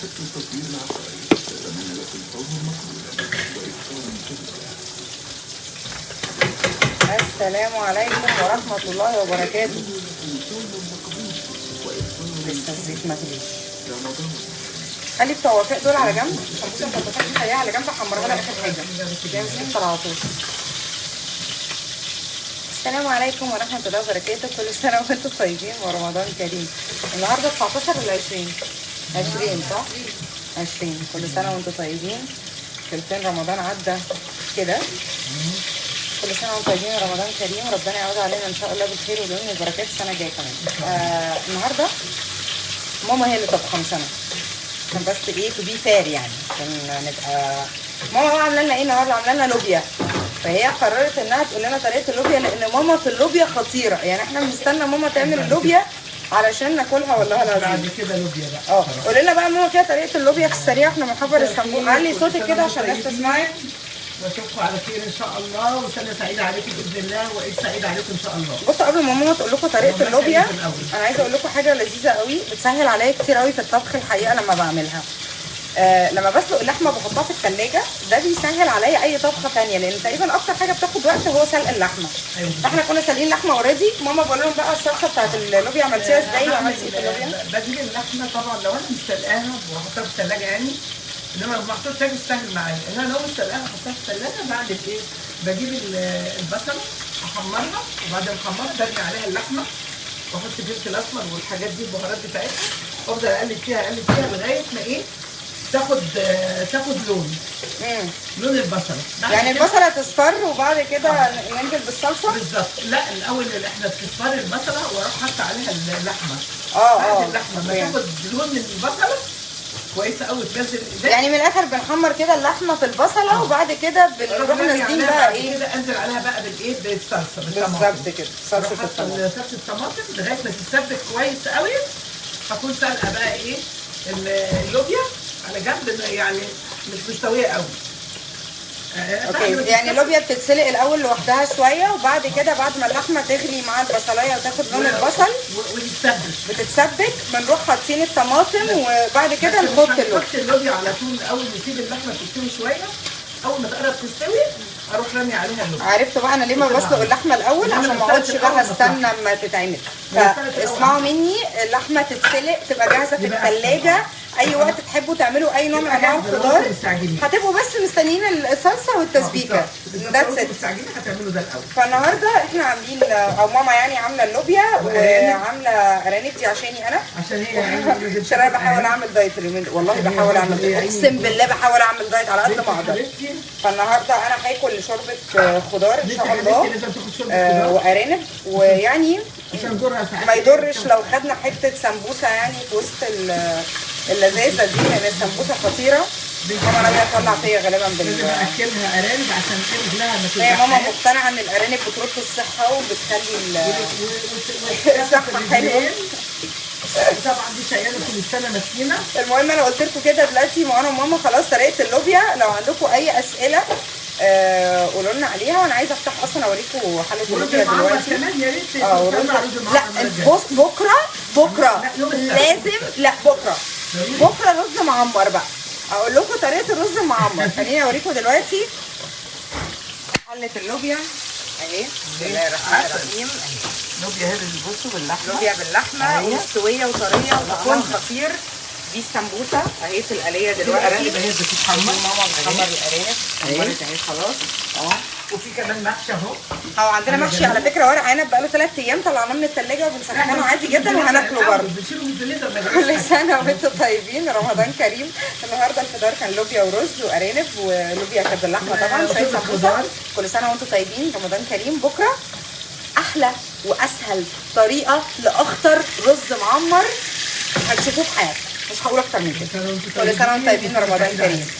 السلام عليكم ورحمة الله وبركاته. لسه الزيت ما غليش. خلي بتوع وفاء دول على جنب، السمبوسه بتاعت وفاء دي خليها على جنب، احمرها لها اخر حاجة. مش هتفطر على طول. السلام عليكم ورحمة الله وبركاته، كل سنة وانتم طيبين ورمضان كريم. النهارده 19 ولا 20؟ 20 صح؟ 20. كل سنة وانتم طيبين. تلتين رمضان عدى كده. كل سنة وانتم طيبين، رمضان كريم، ربنا يعود علينا ان شاء الله بالخير واليمن والبركات السنة الجاية كمان. النهارده ماما هي اللي طبخه مش انا، عشان بس ايه to be fair يعني، عشان نبقى. ماما بقى عامله لنا ايه النهارده؟ عامله لنا لوبيا، فهي قررت انها تقول لنا طريقه اللوبيا، لان ماما في اللوبيا خطيرة، يعني احنا بنستنى ماما تعمل اللوبيا علشان ناكلها والله العظيم. بعد كده لوبيا بقى. قولي لنا بقى ماما كده طريقه اللوبيا في السريع، احنا بنحضر السمبوسه. علي صوتك كده عشان الناس تسمعك. واشوفكم على خير ان شاء الله، وسنة سعيدة عليكم باذن الله، وعيد سعيد عليكم ان شاء الله. بصوا، قبل ما ماما تقول لكم طريقه رمضان اللوبيا، كريم في الأول. انا عايزه اقول لكم حاجة لذيذة قوي بتسهل عليا كتير قوي في الطبخ الحقيقة لما بعملها. لما بسلق اللحمة بحطها في الثلاجة، ده بيسهل عليا اي طبخه ثانيه، لان تقريبا اكتر حاجة بتاخد وقت هو سلق اللحمة. فاحنا كنا سالقين لحمه already. ماما، بقول لهم بقى الصلصه بتاعت اللوبيا عملتيها ازاي وعملتي ايه في اللوبيا؟ بجيب اللحمة طبعا لو انا مش سلقاها واحطها في الثلاجة يعني، انما لو محطوط في الثلاجة سهل معايا، انما لو مش سلقاها احطها في الثلاجة. بعمل ايه؟ بجيب البصله احمرها، وبعد ما احمرها برمي عليها اللحمة واحط فلفل اسمر والحاجات دي البهارات بتاعتها، وافضل اقلب فيها اقلب فيها لغاية ما ايه تاخد لون لون البصله. بعد يعني كده- البصله تصفر وبعد كده ننزل بالصلصه؟ بالظبط. لا، الاول اللي احنا بتصفر البصله واروح حاطه عليها اللحمة. بعد اللحمة ما تاخد لون البصله كويسة قوي تنزل ايديك. يعني من الاخر بنحمر كده اللحمة في البصله وبعد كده بنروح أروح رامي نازلين عليها بقى بعد ايه؟ كده انزل عليها بقى بالايه؟ بالصلصه بالطماطم. بالظبط كده، صلصه أروح حاطة الطماطم. صلصه الطماطم لغاية ما تتسبك كويس قوي. هكون سالقه بقى ايه اللوبيا على جنب، يعني مش مستوية قوي. بعد ما okay، يعني تتسبك- اللوبيا بتتسلق الاول لوحدها شويه، وبعد كده بعد ما اللحمة تغلي مع البصلايه وتاخد لون البصل وتتسبك. بتتسبك، بنروح حاطين الطماطم وبعد كده بس مش نحط اللوبيا. هنحط اللوبيا على طول، اول نسيب اللحمة تستوي شويه، اول ما تقرب تستوي اروح رامي عليها اللوبيا. عرفت بقى انا ليه ما بسلق اللحمة الاول؟ إنما عشان ما بسلقت اقعدش الأول بقى ما استنى اما تتعمل. بسلقت الأول. فاسمعوا مني، اللحمة تتسلق تبقى جاهزة في يبقى أحسن. الثلاجه، اي وقت تحبوا تعملوا اي نوع من تبقى انواع جاهزة لو الخضار انتوا مستعجلين. هتبقوا بس مستنيين الصلصه والتسبيكه. بالظبط. that's لو it. انتوا مستعجلين هتعملوا ده الاول. فالنهارده احنا عاملين، او ماما يعني عامله اللوبيا وأرانب. وعامله ارانب دي عشاني انا. عشان هي يعني عشان انا بحاول اعمل دايت اليومين دول، والله بحاول اعمل دايت، اقسم بالله بحاول اعمل دايت على قد ما اقدر. حبيبتي. فالنهارده انا هاكل شوربة خضار ان شاء الله. حبيبتي لازم تاخد شوربة خضار. وارانب، ويعني عشان جرعة ساعات ما يضرش لو خدنا حتة سمبوسة يعني في وسط اللذاذه دي، لان السمبوسه خطيرة. ماما ناوية تطلع فيا غالبا لازم اكلها ارانب عشان رجلها ما هي ماما توجعهاش. مقتنعة ان الارانب بترد الصحة وبتخلي الصحة حلوه. طبعا دي شقيانه طول السنة مسكينه. المهم انا قلت لكم كده دلوقتي ما انا وماما خلاص طريقه اللوبيا. لو عندكم اي اسئلة قولوا لنا عليها، وانا عايزه افتح اصلا اوريكم حله ورز اللوبيا المعمر دلوقتي. كمان يا ريت. ورز تعملوا رز المعمر لا المرة الجاية. بص، بكره بكره لا، يوم السبت. لازم، لا بكره. ضروري. بكره رز معمر بقى، اقول لكم طريقه الرز المعمر. خليني اوريكم دلوقتي حله اللوبيا اهي. بسم الله الرحمن عسل. الرحيم، اهي. لوبيا هي اللي بصوا باللحمه. لوبيا باللحمه أيوة. ومستويه وطريه وطعمها خطير. دي السمبوسه اهي في القليه دلوقتي. الارانب اهي بتتحمر. ماما بتحمر الارانب، حمرت اهي خلاص. وفي كمان محشي اهو. اه، عندنا محشي على فكره، ورق عنب بقاله 3 ايام، طلعناه من الثلاجة وبنسخنه عادي جدا وهناكله برضه. بنشيله من الفريزر ما كل يجراش حاجة. سنة وانتم طيبين، رمضان كريم. النهارده الفطار كان لوبيا ورز وارانب، ولوبيا كانت باللحمه طبعا، شوية وشوربة سمبوسه. خضار. كل سنة وانتم طيبين، رمضان كريم. بكره احلى واسهل طريقه لاخطر رز معمر هتشوفوه في حياتكم، مش هقول اكتر من كده. كل سنة وانتم كل سنة وانتم طيبين، طيبين. رمضان كريم.